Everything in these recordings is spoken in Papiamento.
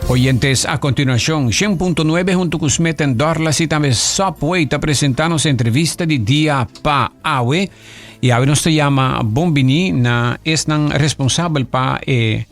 Oyentes, a continuacion, 100.9 hunto cu Smith Dorlas y tambe Subway ta presenta nos entrevista di dia pa awe. Y awe nos ta yama bon bini na esnan responsabel pa e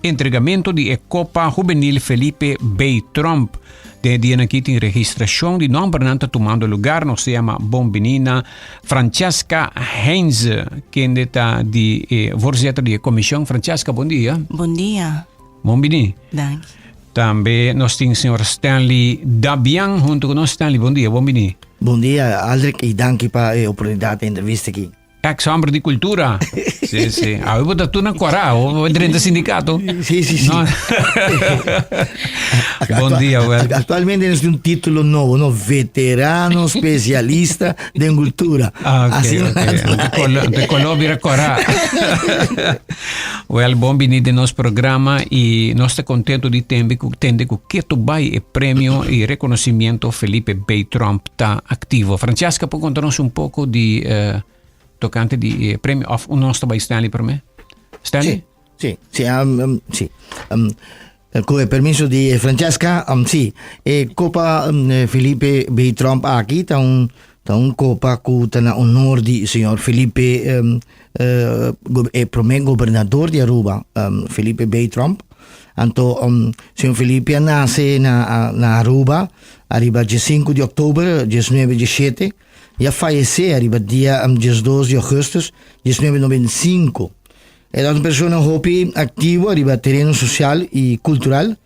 entregamento di e Copa Juvenil Felipe B. Tromp. Den e dianan aki tin registracion di nombernan ta tumando lugar. Nos ta yama bon bini na Francesca Heinze, kende ta di e voorzitter di e comision. Francesca, bon dia. Bon dia. Bon bini. Danki. Tambe nos tin señor Stanley Dabian hunto cu nos. Stanley, bon dia, bon bini. Bon dia, Aldrich, y danki pa e oportunidad di entrevista aki. Ex hombre di cultura. Sí, sí. Awe bo ta tur na kora, bo drenta sindicato. Sí, sí, sí. No. Bon dia, wel. Actualmente nos tin un título nobo, no? Veterano especialista den cultura. Ah, ok, Así ok. De colo, de color bira kora. Wel, bon bini den nos programa y nos ta contento di tembe cu tende cu keto bai e premio y reconocimiento Felipe B. Tromp ta activo. Francesca por conta nos un poco di eh, tocante di eh, premio of nos ta bai Stanley prome? Stanley? Sí, sí, um, um, sí. Um, cu e permiso di Francesca, um, sí, e Copa um, Felipe B. Tromp aki ta un ta un copa cu ta na honor di señor Felipe um, uh, e prome gobernador di Aruba, um, Felipe B. Tromp. Anto um, señor Felipe a nace na, na Aruba ariba 5 di oktober 1917 y a fayece ariba dia um, 12 di augustus 1995. E ta un persona hopi activo ariba tereno social y cultural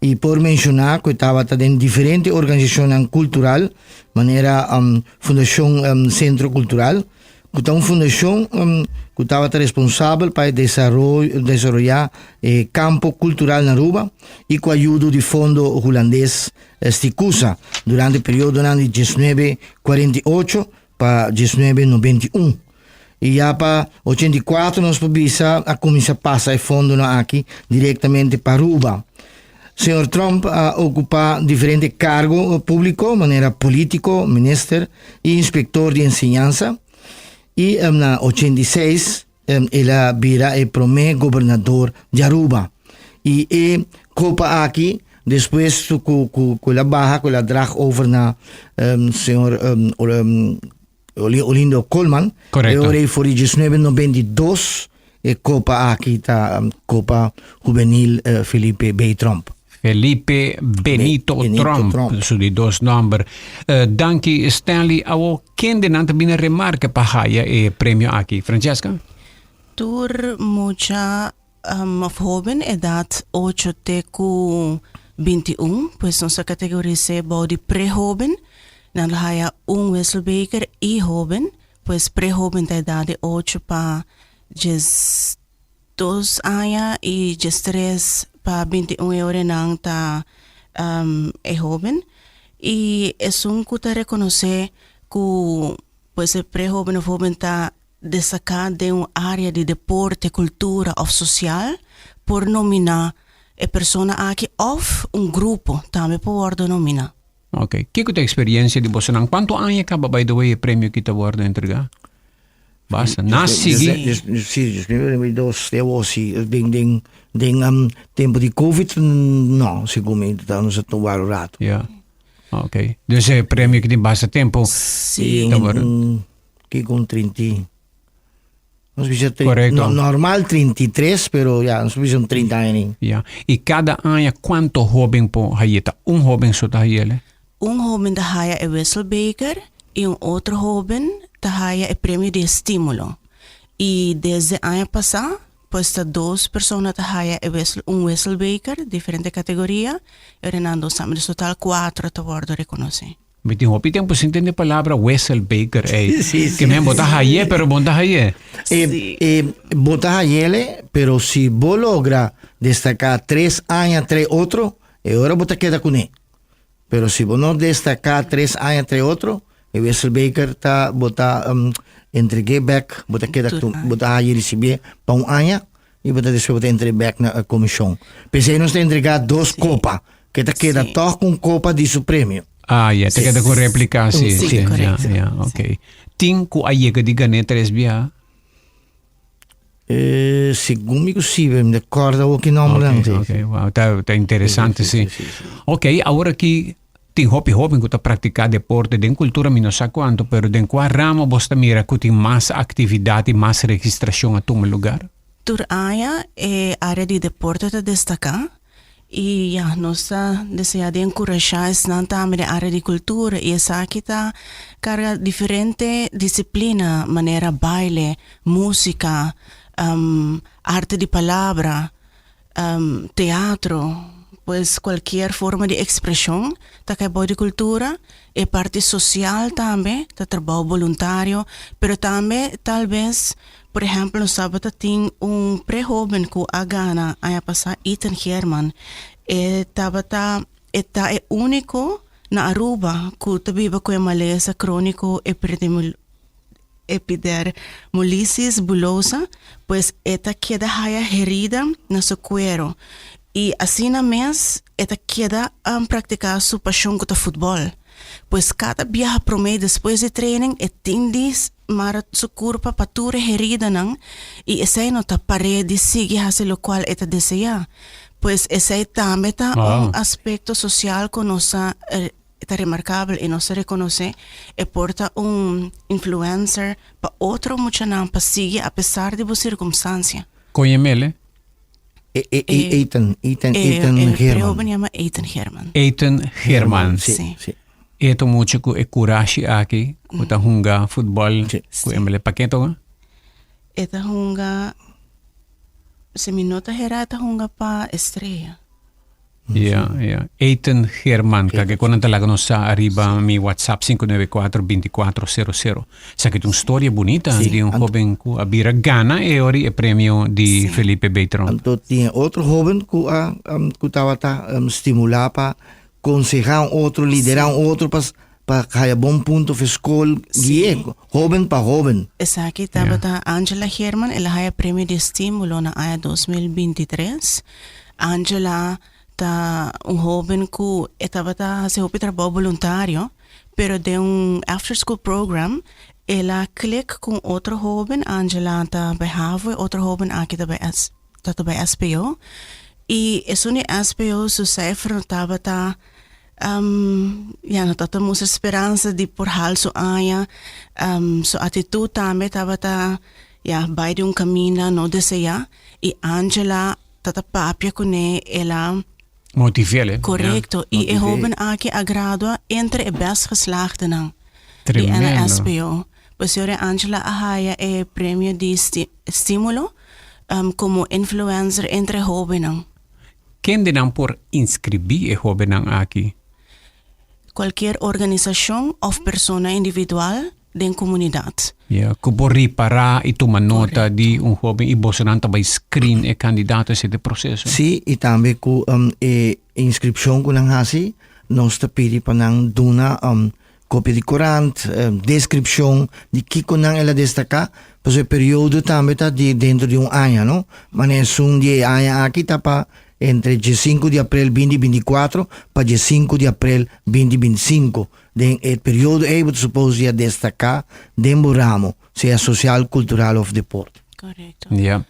y por menciona cu e tabata den diferente organisacionnan cultural manera um, Fundacion um, Centro Cultural, cu ta un fundacion um, cu tabata responsabel pa e desaroyo, desaroya e campo cultural na Aruba y cu ayudo di Fondo Hulandes Sticusa durante periodonan di 1948 pa 1991. Y ya pa 84 nos por bisa a cuminsa pasa e fondonan aki directamente pa Aruba. Señor Tromp a ocupa diferente cargo publico manera politico, minister y inspector di enseñansa. Y na 86 el a bira e prome gobernador di Aruba. Y e copa aki despues cu cu cu el a baha cu el a draag over na señor Olindo Koolman. Correcto. E ora ei for di 1992 e copa aki ta Copa Juvenil Felipe B. Tromp. Felipe Benito, Benito Tromp, Tromp. su di dos nomber. Danki Stanley. Awo kende nan ta bini remarke pa haya e premio aki? Francesca? Tur mucha of hoben edad ocho te ku 21, pues nos ta kategoris'é bou di pre-hoben. Nan lo haya un wisselbeker i hoben, pues pre-hoben ta edad di ocho pa 12 aña i 13 pa 21 e ora nan ta e hoben. I esun ku ta rekonosé ku pues e pre-hoben of hoben ta destaká den un área di deporte, kultura òf sosial, por nominá e persona aki òf un grupo tambe por wòrdu nominá. Ok. Kiko ta eksperiencia di bosonan? Kuantu aña kaba by the way e premio aki ta wòrdu entregá? Basta. Na sigui. Sí, 2022 te awor sí. Den, den, den um, tempo di COVID, no, segun mi, ta nos a tuma un rato. Ja. Ok. Dus e premio aki tin basta tempo. Sí. Ta wòrdu. Kiko un trinti, nos bisa tri, Correcto. no, normal 33, pero ya, nos bisa un 30 aña ni. Ja. I kada aña kuanto hoben por haye? Ta un hoben so ta hayele? Un hoben ta haya e wisselbeker i un otro hoben ta haya e premio di estímulo. I desde aña pasá pues ta dos persona ta haya e wissel, un wisselbeker, diferente kategoria, i ora nan dos tambe. Dus total kuatro ta wòrdu rekonosé. Mi tin hopi tempu sin tende palabra wisselbeker ey. Sí, sí, Ke men bo ta haye pero bo no ta haye. E, e, bo ta hayele, pero si bo logra destaká tres aña tre otro, e ora bo ta keda kuné. Pero si bo no destaká tres aña tre otro, e wisselbeker ta bo ta um, entreg'é bek, bo ta keda Tur bo ta haye risibié pa un aña i bo ta despues bo ta entreg'é bek na e komishon. P'esei nos ta entregá dos kopa. Ke ta keda Sí. tòg ku un kopa di su premio. Ah, ya, ta keda ku réplika, sí. Sí, sí, ya, korekto. ya, ok. Tin ku a yega di gané tres bia? Segun mi ku si, mi ta kòrda awor ki nòmbernan. Ok, ok, wow, ta, ta interesante, si. Ok, awor aki tin hopi hóben ku ta praktiká deporte den kultura, mi no sa kuantu, pero den kua ramo bos ta mira ku tin mas aktividat i mas registrashon a tuma lugar? Tur aña e área di deporte ta destaká i ya, nos ta deseá di enkurashá esnan tambe den área di kultura i esaki ta karga diferente disiplina manera baile, músika, arte di palabra, teatro, pues kualkier forma di ekspreshon ta kai bou di kultura. E parti sosial tambe ta trabou boluntario, pero tambe tal bes, por ehèmpel nos tabata tin un prehoben ku a gana aña pasá, Ethan Geerman, e tabata e ta e úniko na Aruba ku ta biba ku e malesa króniko epidermolisis bullosa, pues e ta keda haya herida na su kuero i asina mes e ta keda praktiká su pashon ku ta futbòl. Pues kada biaha promé i despues di training e tin di mara su kurpa pa tur e heridanan i esei no ta par'é di sigui hasi lokual e ta deseá. Pues esei tambe ta un aspekto sosial ku nos ta E ta remarkabel i nos ta rekonosé e por ta un influencer pa otro muchanan pa sigui apesar di bo sirkumstansia. Kon e mele? Ethan, Ethan, Ethan E Geerman. prehoben yama Ethan Geerman. Ethan Geerman. Sí, sí. E ta un mucha ku e kurashi aki ku ta hunga futbòl ku e mele. Pa ken ta hunga? E ta hunga, si mi no ta hera e ta hunga pa Estrella. Ja, ja. Ethan Geerman, kake kon nan ta laga nos sa ariba mi WhatsApp 594 2400. Esaki ta un storia bunita di un hoben ku a bira gana e ori e premio di Felipe B. Tromp. Anto tin e otro hoben ku a ku tabata stimulá pa konsehá un otro, liderá un otro pa pa haya bon punto for skol, gui'é hoben pa hoben. Esaki tabata Angela Geerman, el a haya premio di estímulo na aña 2023. Angela ta un hoben ku e tabata hasi hopi trabou boluntario, pero den un after school program el a klik ku un otro hoben, Angela ta bai havo, e otro hoben aki ta bai ta bai SPO, i esun di SPO su cijfer no tabata ya no tabata mustra speransa di por hal su aña, su atitut tambe tabata ya bai di un kaminda no deseá. I Angela ta ta papia kuné, el a. Motive'l, Korekto. I e hóben aki a gradua entre e bèst geslaagdenan di Tremendo. NSPO. Pues yora Angela a haya e premio di stímulo komo influencer entre hóbennan. Kendenan por inskribí e hóbennan aki? Kualkier organisashon òf persona individual den komunidat. Ya, ku por ripará i tuma nota di un hóben i bosonan ta bai screen e kandidato esei ta e proseso. Sí, i tambe ku e inskripshon ku nan hasi, nos ta pidi pa nan duna kopia di korant, deskripshon di kiko nan el a destaká, pasobra e periodo tambe ta di dentro di un aña, no? Manera esun di e aña aki ta pa entre diesinku di aprel binti 24 pa diesinku di aprel binti 25. Den e periodo ei bo ta suppose di a destaká den bo ramo, sea sosial, kultural òf deporte. Korekto. Ya.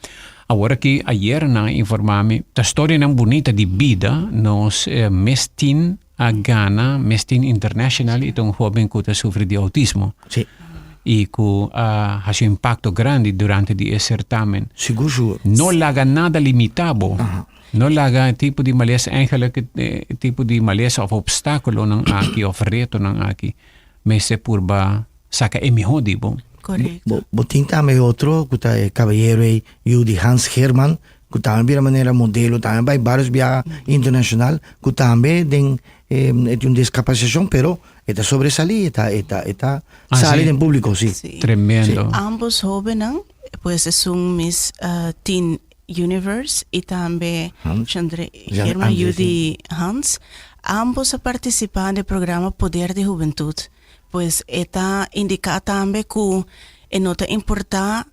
Awor aki ayer nan a informá mi, ta storianan bunita di bida, nos mes tin a gana Miss Teen International i ta un hóben ku ta sufri di outismo. Sí. I ku a hasi un impakto grandi durante di e sertamen. Sigur sigur. No laga nada limitá bo. No laga e tipo di malesa, eigenlijk e tipo di malesa of obstáculonan aki of retonan aki mester purba saca e mihó di bo. Correcto. Bo, bo tin tambe e otro ku ta e kabayero ei, yu di Hans Geerman, ku tambe bira manera modelo, tambe bai varios biaha internashonal, ku tambe den e tin un diskapasitashon, pero e ta sobresalí, e ta e ta e ta Ah, sali sí? den públiko, sí. Sí. Tremendo. Ambos hóbennan, pues esun Miss Teen Universe y tambe Hans. Chandre Jan German Andre, yu sí. di Hans. Ambos a participa den programa Poder di Hubentud. Pues e ta indica tambe cu e no ta importa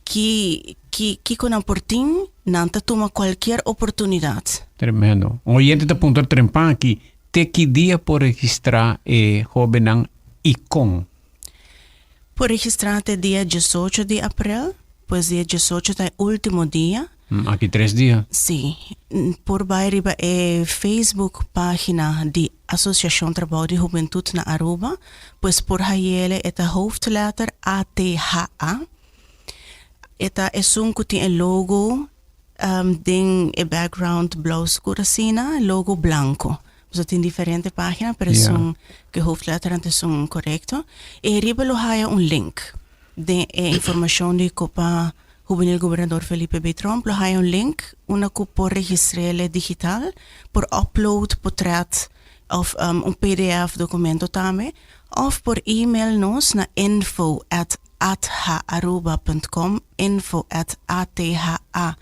ki ki kico nan por tin, nan ta tuma cualkier oportunidad. Tremendo. Un oyente ta puntra trempan aki, te ki dia por registra e hobennan y con? Por registra te dia 18 di april. Pues dia diesocho ta e ultimo dia. Aki tres dia. Sí. Por bai riba e Facebook pagina di Asociacion Trabou di Hubentud na Aruba, pues por hayele e ta hoofdletter ATHA. E ta esun cu tin e logo den e background blauw scur asina, logo blanco. Pasobra tin diferente pagina, pero esun cu e hoofdletter ta esun corecto. Y riba lo haya un link den e informacion di Copa Hubenil Gobernador Felipe B. Tromp lo haya un link unda cu por registrele digital, por upload potret of un pdf documento tambe, of por email nos na info at athaaruba punt com, info at atha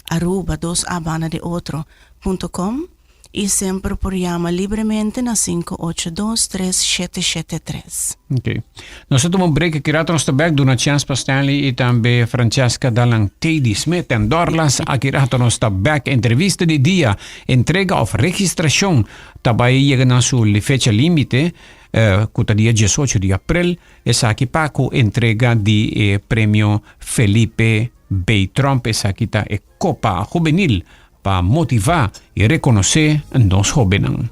aruba, dos a banda di otro, punto com. Y semper por yama libremente na 582 3773. Ok. Nos ta tuma un break aki rato nos ta bek duna chance pa Stanley y tambe Francesca Dalan Teddy Smith en Dorlas. Aki rato nos ta bek. Entrevista di dia, entrega of registracion ta bay yega na su fecha limite eh, cu ta dia 18 di april. Esaki pa cu entrega di e premio Felipe B. Tromp. Esaki ta e Copa Juvenil Pa motivá i rekonosé nos hóbennan.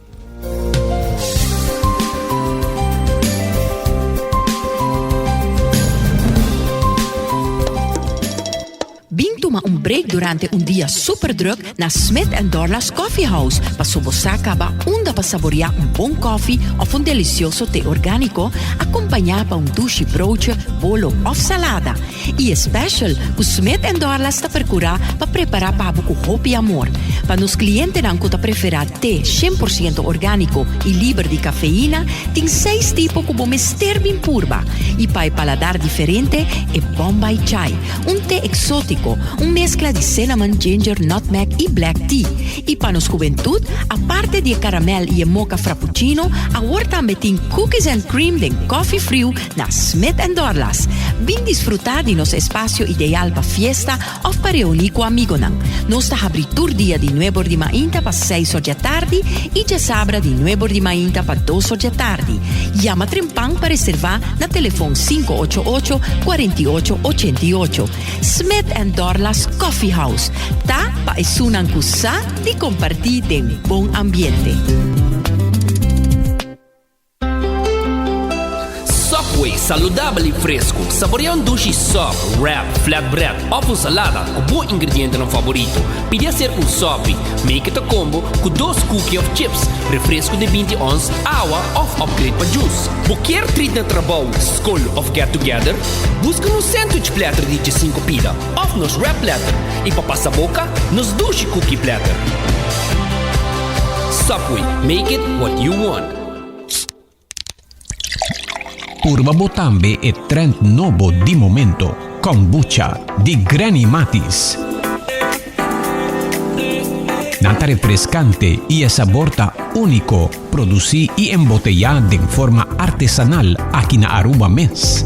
Bin tuma un break durante un dia super druk na Smith and Dorlas Coffee House paso bo sa caba unda pa saborea un bon koffie of un delicioso te organico acompaña pa un dushi broodje, bolo of salada. I e special ku Smith and Dorlas ta perkurá pa prepará pa bo ku hopi amor. Pa nos klientenan ku ta preferá te shen por siento orgániko i liber di kafeina, tin seis tipo ku bo mester bin purba. I pa e paladar diferente, e Bombay Chai, un te eksótiko, un meskla di cinnamon, ginger, nutmeg i black tea. I pa nos hubentud, aparte di e karamèl i e mocha frappuccino, awor tambe tin cookies and cream den kòfi friu Na Smith and Dorlas, bin disfrutá di nos espasio ideal pa fiesta òf pa reuní ku amigonan. Nos ta habrí tur dia di nuebor di mainta pa seis or djatardi i djasabra di nuebor di mainta pa dos or djatardi. Yama trempan pa reservá na telefon 588 48 88. Smith and Dorlas Coffee House ta pa esunnan ku sa di kompartí den bon ambiente. Subway, saludabel y fresco. Saborea un dushi sub, wrap, flatbread of un salada cu bo ingredientenan favorito. Pidi hacer un sopi. Make it a combo cu dos cookie of chips, refresco di binti ons, awa of upgrade pa juice. Bo kier treat na trabou, scol of get together? Busca nos sandwich platter di djesinco pida of nos wrap platter y pa pasa boca, nos dushi cookie platter. Subway, make it what you want. Purba bo tambe e trend nobo di momento, Kombucha di Granny Matis. Nan ta refrescante y e sabor ta unico, produci y embotella den forma artesanal aki na Aruba mes.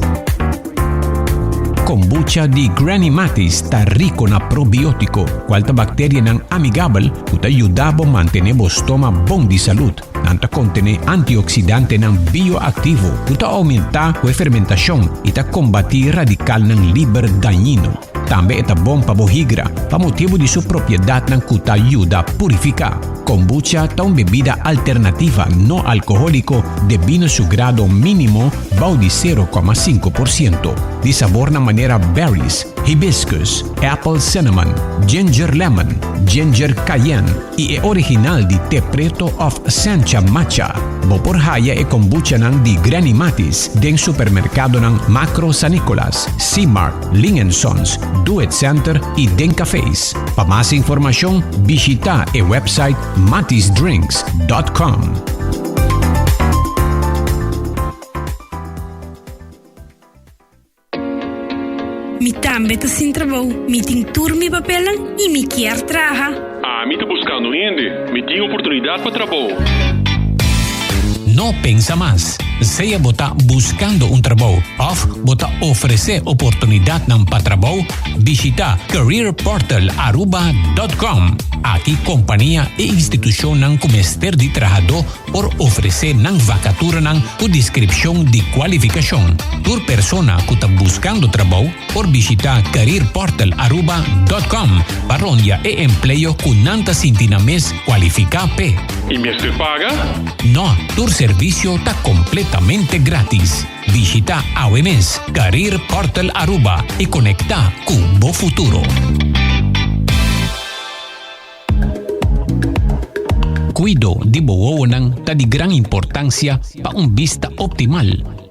Kombucha di Granny Matis ta rico na probiotico, cual ta bacterianan amigabel cu ta yuda bo mantene bo stoma bon di salud. Nan ta kontené antioksidantenan bioaktivo ku ta oumentá ku e fermentashon i ta kombatí radikalnan liber dañino. Tambe e ta bon pa bo higra pa motibu di su propiedatnan ku ta yuda purifiká. Kombucha ta un bebida alternativa no alkohóliko debí na su grado mínimo bou di 0,5%, di sabornan manera berries, hibiscus, apple cinnamon, ginger lemon, ginger cayenne, i e original di te preto of sencha matcha. Bo por haya e kombuchanan di Granny Matis den supermerkadonan Makro San Nicolas, C-Mart, Ling and Sons, Do It Center i den cafés. Pa mas informashon bishita e website matisdrinks dot com. Mi tambe ta sin trabou, mi tin tur mi papelnan y mi kier traha. Ami ta buscando hende, mi tin oportunidad pa trabou. No pensa mas. Sea bo ta buskando un trabou òf bo ta ofresé oportunidatnan pa trabou, bishitá careerportalaruba.com. Aki kompania i institushonnan ku mester di trahadó por ofresé nan vakaturanan ku deskripshon di kualifikashon. Tur persona ku ta buskando trabou por bishitá careerportalaruba.com pa rondia e empleo ku nan ta sinti nan mes kualifiká p'e. I mester paga? No, tur servisio ta kompletamente grátis. Bishitá awe mes Career Portal Aruba i konektá ku bo futuro. Kuido di bo wowonan ta di gran importansia pa un bista optimal.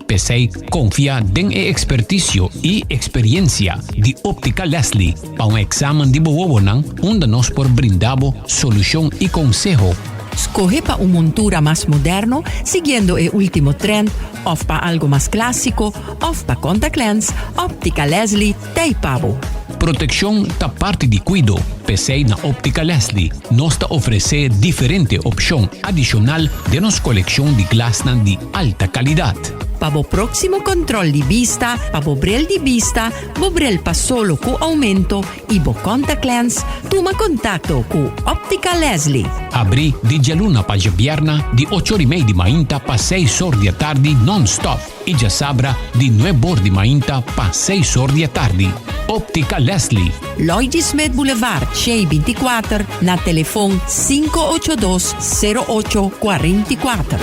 P'esei konfia den e ekspertisio i eksperiensia di Optica Leslie pa un eksamen di bo wowonan unda nos por brinda bo solushon i konseho. Skohe pa un montura mas moderno siguiendo e ultimo trend of pa algo mas clasico of pa contact lens, Optica Leslie t'ey pa bo. Proteccion ta parti di cuido, p'esey na Optica Leslie nos ta ofrece diferente opcion adicional den nos coleccion di glasnan di alta calidad. Pa bo proximo control di bista, pa bo bril di bista, bo bril pa solo cu aumento y bo contact lens, tuma contacto cu Optica Leslie. Abri di djaluna pa djabierna di ocho or y mei di mainta pa seis or di atardi non-stop y djasabra di nuebe or di mainta pa seis or di atardi. Optica Leslie. Lloyd Smith Boulevard, Shei 24, na telefon 582 08 44.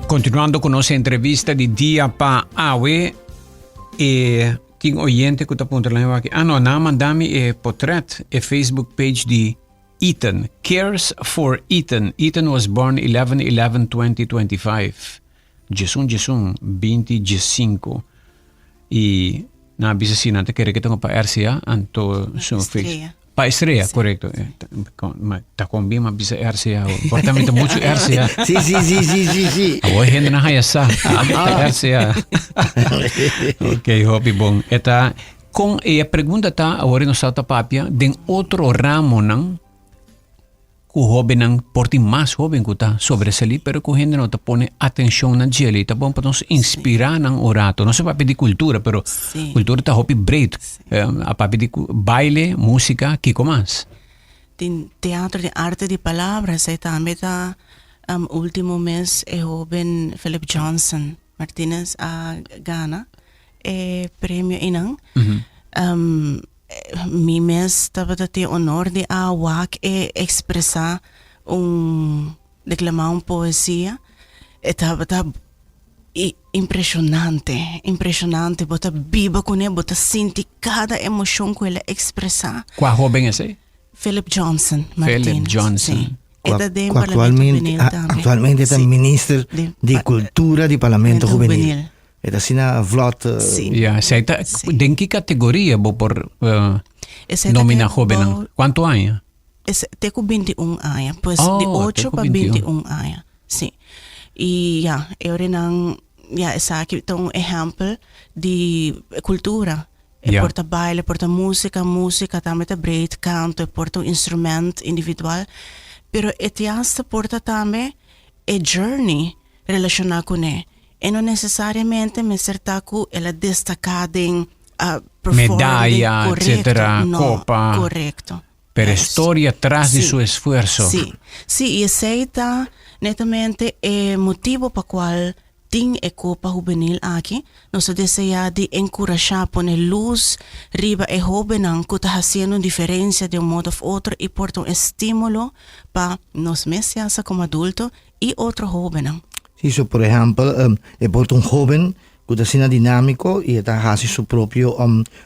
Continuando cu nos entrevista di dia pa awe, e tin oyente cu ta puntra la aki, ah no, nan manda mi e potret, e Facebook page di Ethan, Cares for Ethan. Ethan was born 11-11-2025. Djesun djesun, binti djesinko. I nan a bisa si nan ta kere ke ta pa RCA, anto su Estrella. Pa Estrella, Sí. korekto. Eh, ta- kon- ma ta kon bien ma bisa RCA. Por ta mi ta mucho RCA. Sí, sí, sí, sí, sí, sí. Awor hende nan haya sa. Ta RCA. Ok, hopi bon. Eta kon e pregunta ta awor nos ta papia den otro ramonan Ku hóbennan por tin mas hóben ku ta sobresalí pero ku hende no ta pone atenshon na djele. Ta bon pa nos inspirá nan un rato. No se papia di kultura pero kultura ta hopi breed. A papia di baile, músika, kiko mas? Tin teatro, tin arte di palabra. Esei tambe ta ultimo mes e hóben Philip Johnson Martinez a gana e premio einan. Mi mes tabata tin honor di a wak e expresa un declama un poesia. E tabata impresionante, impresionante. Bo ta biba cune, bo ta sinti cada emocion cu el a expresa. Cua hoben esey? Philip Johnson Martinez. Philip Johnson. Si. E ta den Parlamento Juvenil tambe. Actualmente ta minister di Cultura di Parlamento Juvenil. Juvenil. E ta asina vlot. Sí. Ja, esei ta, Sí. den ki kategoria bo por eh, Esei ta nomina te hóbennan? bou- Kuantu aña? Es te ku 21 aña. Pues Oh, di te 8 ku pa 21. 21 aña. Sí. I ja, e orenan, ja, esaki ta un ehèmpel di kultura. E Ja. por ta baile, e por ta músika, músika tambe ta breed, kanto, e por ta un instrument individual. Pero e te hasta por ta tambe e journey relashoná kuné. E no nesesariamente mester ta ku el a destaká den a perform den Medaya, korekto. etcétera, No, kopa. korekto. Pero e Juist. storia tras di Sí. su esfuerso. Sí, sí, i esei ta netamente e motibu pa kual tin e Kopa Hubenil aki. Nos ta deseá di enkurashá, pone lus riba e hóbennan ku ta hasiendo un diferensia den un modo òf otro i por ta un estímulo pa nos mes ya sa komo adulto i otro hóbennan. Sí, so por ehèmpel, e por ta un hóben ku ta asina dinámiko i e ta hasi su propio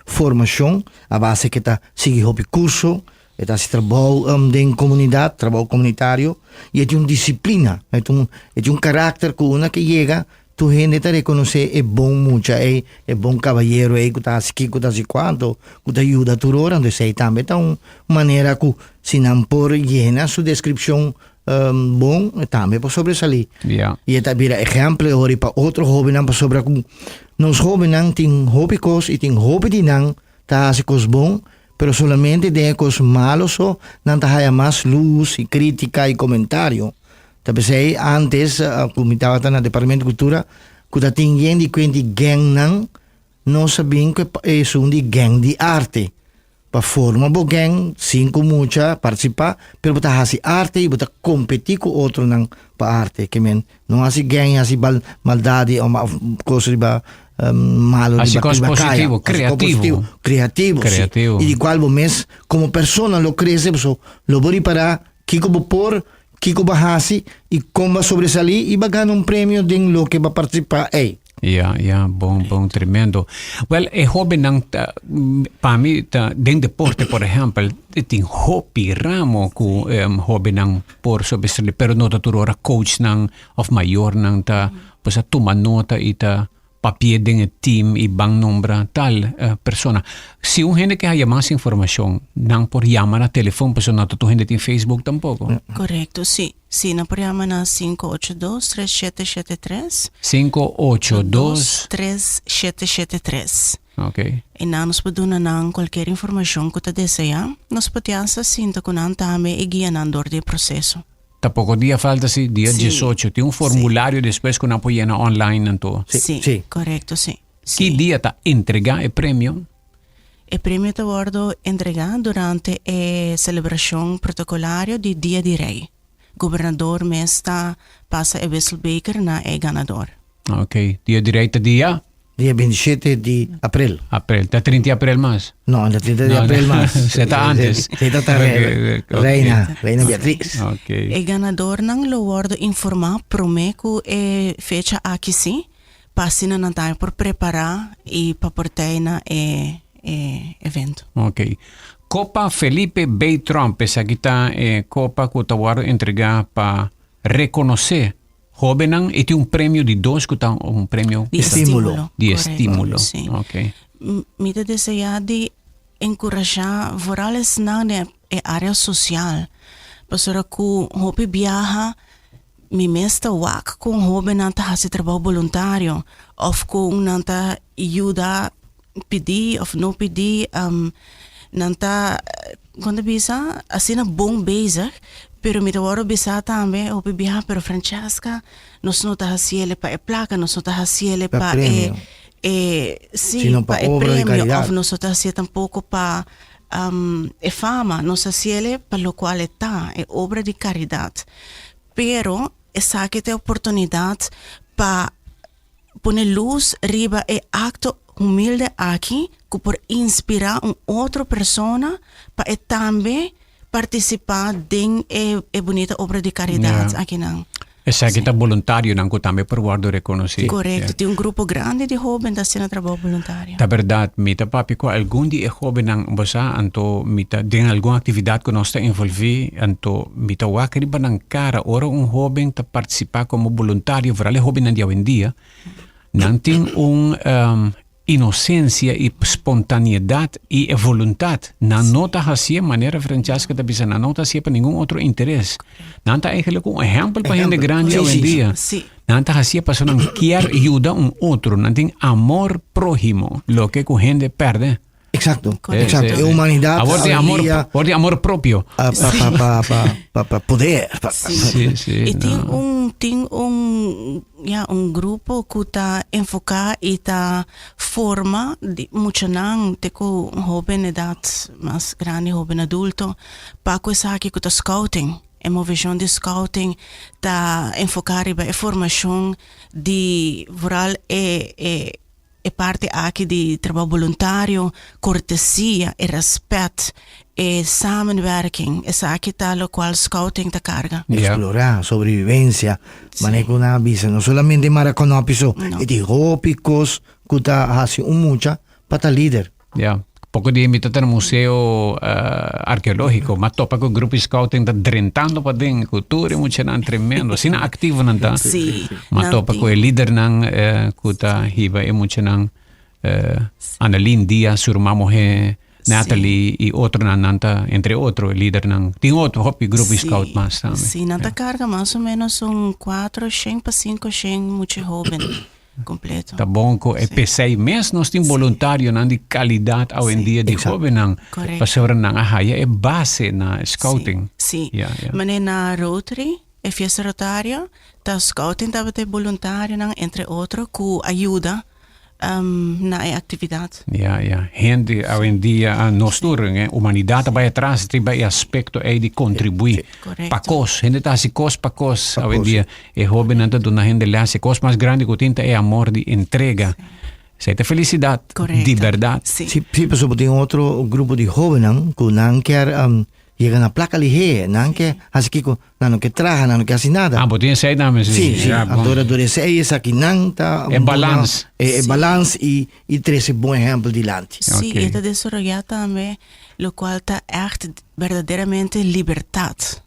formashon a base ku e ta sigui hopi kurso, e ta hasi trabou den komunidat, trabou komunitario, i e tin un disiplina, e tin un e tin un karakter ku unda ke yega tur hende ta rekonosé e bon mucha ei, e bon kabayero ei ku ta hasi kiko, ku ta hasi kuantu, ku ta yuda tur ora. Entonces esei tambe ta un manera ku si nan por yena su deskripshon. bon, e tambe por sobresalí. I e ta bira ehèmpel e hori pa otro hóbennan pasobra ku nos hóbennan tin hopi kos i tin hopi di nan ta hasi kos bon, pero solamente den e kos malo so nan ta haya mas lus i krítika i komentario. Ta p'esei ántes ku mi tabata na Departamento di Kultura ku ta tin yen di kuenti gèngnan, nos a bin ku esun di gèng di arte. Pa forma bo gèng, sin ku mucha partisipá, pero bo ta hasi arte i bo ta kompetí ku otronan pa arte. Ke men, no hasi gèng i hasi bal maldad i òf kos riba malo Hasi riba kos riba kaya. positivo, Hasi kos kreativo. positivo, kreativo, sí. Kreativo. I di kual bo mes komo persona lo krese paso lo bo ripará kiko bo por, kiko bo a hasi i kon bo a sobresalí i bo a gana un premio den loke bo a partisipá ei. Ya, ya, bon, bon, tremendo. Wel, e hobennan ta, pa mi ta, den deporte, por ehempel, tin hopi ramo ku um, hobennan por sobresalir, pero no ta tur ora coachnan of mayornan ta, pues a tuma nota i ta papia den e team i ban nombra tal uh, persona. Si un hende ke haya mas informacion, nan por yama na telefon, pasobra no ta tur hende tin Facebook tampoco. Correcto, sí. Sí, nan por yama na 582 3773. 582 3773. Ok. I nan nos por duna nan kualkier informashon ku ta deseá. Nos por tin hasta sinta ku nan tambe i guia nan dor di e proseso. Ta poko dia falta si, dia Sí. 18. Tin un formulario despues ku nan por yena online anto. Sí, Sí, sí. korekto, sí. Ki Sí. dia ta entregá e premio? E premio ta wòrdu entregá durante e selebrashon protokolario di Dia di Rei. Gobernador mes ta pasa e wisselbeker na e ganador. Ok, Dia di Rei ta dia? Dia 27 di aprel. Aprel, ta 30 di aprel mas? No, ta 30 di No, aprel no. mas. Se ta antes. Se ta ta Ok, ok. Reina, Reina Beatriz. Ok. E ganadornan lo wòrdu informá promé ku e fecha aki sí. Pa asina nan tambe por prepará i pa por tei na e e evento. Ok. Kopa Felipe B. Tromp, esaki ta e kopa ku ta wòrdu entregá pa rekonosé hóbennan i tin un premio di dos ku ta un premio Di Estímulo. estímulo. di Korekto, estímulo. sí. Ok. Mi ta deseá di enkurashá vooral esnan den e área sosial, pasobra ku hopi biaha Mi mes ta wak kon hóbennan ta hasi trabou boluntario òf kon nan ta yuda pidí òf no pidí. Nan ta, kon ta bisa, asina bon bezig, pero mi ta wòrdu bisa tambe hopi biaha, pero Francesca, nos no ta hasiel pa e plaka, nos no ta hasiel Pa pa e premio. e sí, Sino pa pa e obra di premio karidat. òf nos no ta hasiel tampoko pa E fama, nos a hasiel pa locual e ta, e obra di caridad. Pero esaki ta e oportunidad pa pone luz riba e acto humilde aki cu por inspira un otro persona pa e tambe participa den e bunita obra di caridad akinan. Esaki ta boluntarionan ku tambe por wòrdu rekonosí. Korekto, tin un grupo grandi di hóben ta hasiendo trabou boluntario. Ta bèrdat, mi ta papia ku algun di e hóbennan, bo sa, anto mi ta den algun aktividat ku nos ta envolví, anto mi ta wak riba nan kara ora un hóben ta partisipá komo boluntario, foral e hóbennan di awendia, nan tin un Inosensia i spontaniedat i e voluntat. Nan no ta hasié, manera Francesca ta bisa, nan no ta hasié pa ningun otro interes. Nan ta eigenlijk un ehèmpel pa hende grandi awendia. Nan ta hasié pasobra nan kier yuda un otro. Nan tin amor próhimo, loke ku hende pèrdè. Exacto, exacto. E humanidad Awor tin amor, awor tin amor propio. Pa, pa, pa, pa, pa, pa poder. Pa, Sí, sí, I tin no. un tin un ya un grupo ku ta enfoká i ta forma di muchanan te ku hoben edat mas grandi, hoben adulto, pa ku esaki ku ta scouting. E moveshon di scouting ta enfoká riba e formashon di vooral e e E parti aki di trabou boluntario, kortesia, e rèspèt, e samenwerking, esaki ta lokual scouting ta karga. Eksplorá, sobrevivensia, manera ku nan a bisa, no solamente mara kònòpi so, e tin hopi kos ku ta hasi un mucha pa ta lider. Ya. Poko di mi ta ta na museo arkeológiko, m'a topa ku grupo di scouting ta drentando paden, ku tur e muchanan tremendo, asina aktivo nan ta. Sí, M'a nan topa tin. ku e lidernan ku ta hiba e muchanan, Annelien Diaz, su ruman muhé. Natalie y otronan nan ta entre otro e lidernan. Tin otro hopi grupo scout mas tambe. Sí, nan ta carga mas o menos un 4 shen pa 5 shen mucha hoben completo. Ta bon cu e p'esey mes nos tin boluntarionan di calidad awendia di hobennan pasobra nan a haya e base na scouting. Sí, sí. Manera na Rotary, e fiesta rotario, ta scouting tabata e boluntarionan entre otro cu a yuda na e actividad. Ja, ja. Hende awendia a nos tur, eh, humanidad ta bai atras riba e aspecto ei di contribuí. Pa cos, hende ta hasi cos pa cos awendia. E hobennan ta duna hende les. E cos mas grandi cu tin ta e amor di entrega. Esei ta felicidad di berdad. Sí, sí, pasobra tin otro grupo di hobennan cu nan kier Yega na plaka lihé, nan ke hasi kiko, nan no ke traha, nan no ke hasi nada. Ah, bo tin esei tambe, si. Sí, sí. Ja, bon. Anto dor esei esaki nan ta E balans. E, e balans i, i trese bon ehèmpel dilanti. Sí, i e ta desaroyá tambe lokual ta ègt berdaderamente libertat.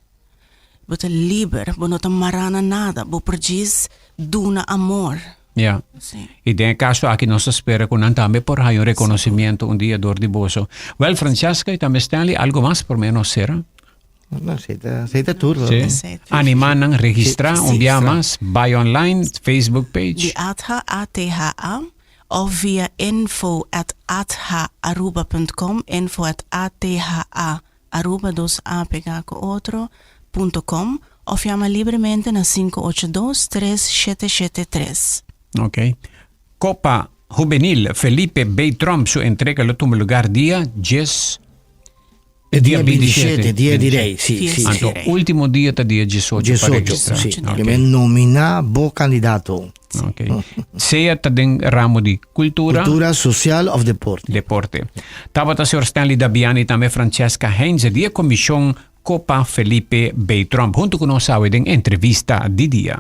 Bo ta liber, bo no ta mará na nada, bo por djis duna amor. Ja. Sí. I den e kaso aki nos ta spera ku nan tambe por haña un rekonosimiento un dia dor di boso. Wèl, Francesca i tambe Stanley, algo mas promé nos sera? No, esei ta, esei ta tur. Sí. Esei ta. Animá nan registrá Sí. un bia mas, bai online, Facebook page. Di ATHA, A-T-H-A, òf via info at athaaruba punt com, info at A-T-H-A Aruba dos A pegá ku otro punto com òf yama libremente na 582 3773. Ok. Copa Juvenil Felipe B. Tromp su entrega lo tuma lugar dia djes E dia 27, dia di rei, si, si. Anto ultimo dia ta dia 18 pa 18, registra. si. Ok. Ke men nominá bo kandidato. Ok. Sea ta den ramo di cultura. Cultura, social of deporte. Deporte. Tabata señor Stanley Dabian y tambe Francesca Heinze di e comision Copa Felipe B. Tromp hunto cu nos awe den entrevista di dia.